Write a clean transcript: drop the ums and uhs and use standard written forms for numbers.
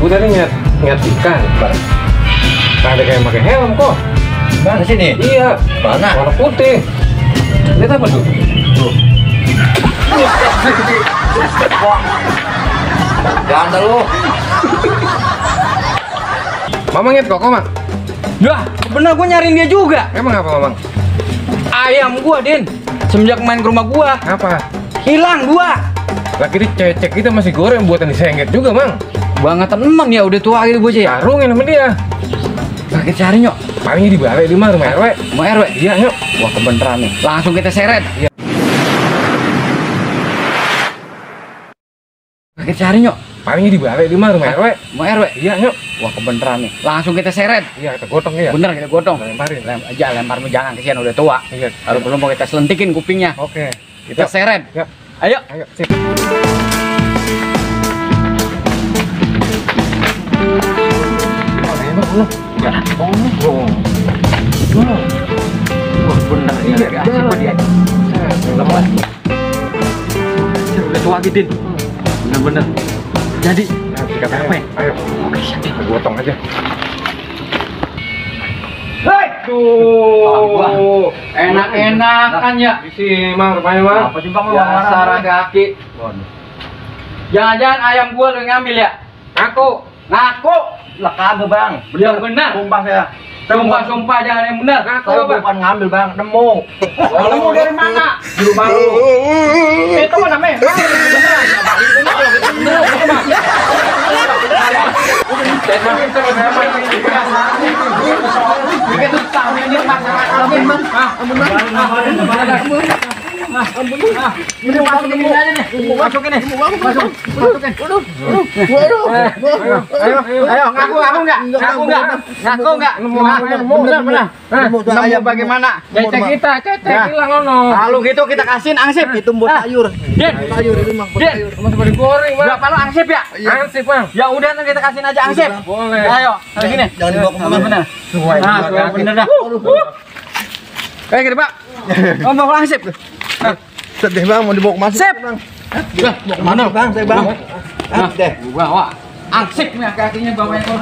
Gue tadi ngeliat ikan, Bang. Ada kayak pakai helm kok. Mana sini? Iya. Mana? Warna putih. Lihat apa tuh? Tuh. Jangan lu. Mamang ngeliat kok, Mang? Lah, bener gua nyariin dia juga. Emang apa, Mamang? Ayam gua, Din. Semenjak main ke rumah gua, Apa? hilang gua. Lagi dicecek kita masih goreng buatan disengget juga, Mang. Banget temen ya, udah tua gitu bocah ya. Karungin sama dia. Kita cari nyok. Palingnya di balai di mana rumah RW. Mau RW? Iya, yuk. Wah, kebeneran nih. Langsung kita seret. Iya. Kita cari nyok. Palingnya di balai di mana rumah RW. Mau RW? Iya, yuk. Wah, kebeneran nih. Langsung kita seret. Iya, kita gotong ya. Bener, kita gotong. Lemparin. Lempar jangan kesian udah tua. Iya. Kalau belum mau kita selentikin kupingnya. Oke. Kita seret. Ya. Ayo. Ayo, sip. Ya, Wah, bener ya. Asik gua dia. Lepas. Udah tua gitu, Din. Bener-bener. Jadi, sikat apa ya? Ayo. Oke, siap. Kita gotong aja. Hei! Tuh. Enak-enakan ya. Di sini, Mang, rupanya, Mang. Apa sih, Bang? Dasar kaki. Jangan-jangan ayam gua lu ngambil ya? Aku. Ngaku. Lah kagak, Bang. Yang benar. Sumpah saya. Sumpah jangan yang benar. Ngaku, Saya Bang. bukan ngambil, Bang. Nemu. Nemu dari mana? Di rumah lu. Itu mah namanya. Masukin nih. Masukin. Ayo, ngaku enggak? Ngaku enggak? Nemu bagaimana? Cecek kita, hilang ono. Lalu gitu kita kasihin angsip. Itu buat sayur. Din. Sayur itu, Bang. Din. Masih pada goreng, Bang. Berapa lu angsip ya? Ansip, Bang. Ya udah nanti kita kasihin aja angsip. Boleh. Ayo, kayak gini. Jangan dibawa kemana. Bener. Sesuai. Nah, bener dah. Kayak gini, Pak. Oh, mau angsip. Sedih, Bang, mau dibawa kemana? Sip. Bang. Udah, mau kemana? Bang, saya, Bang. Nah, deh, bawa angsip nih kakinya bawanya kok.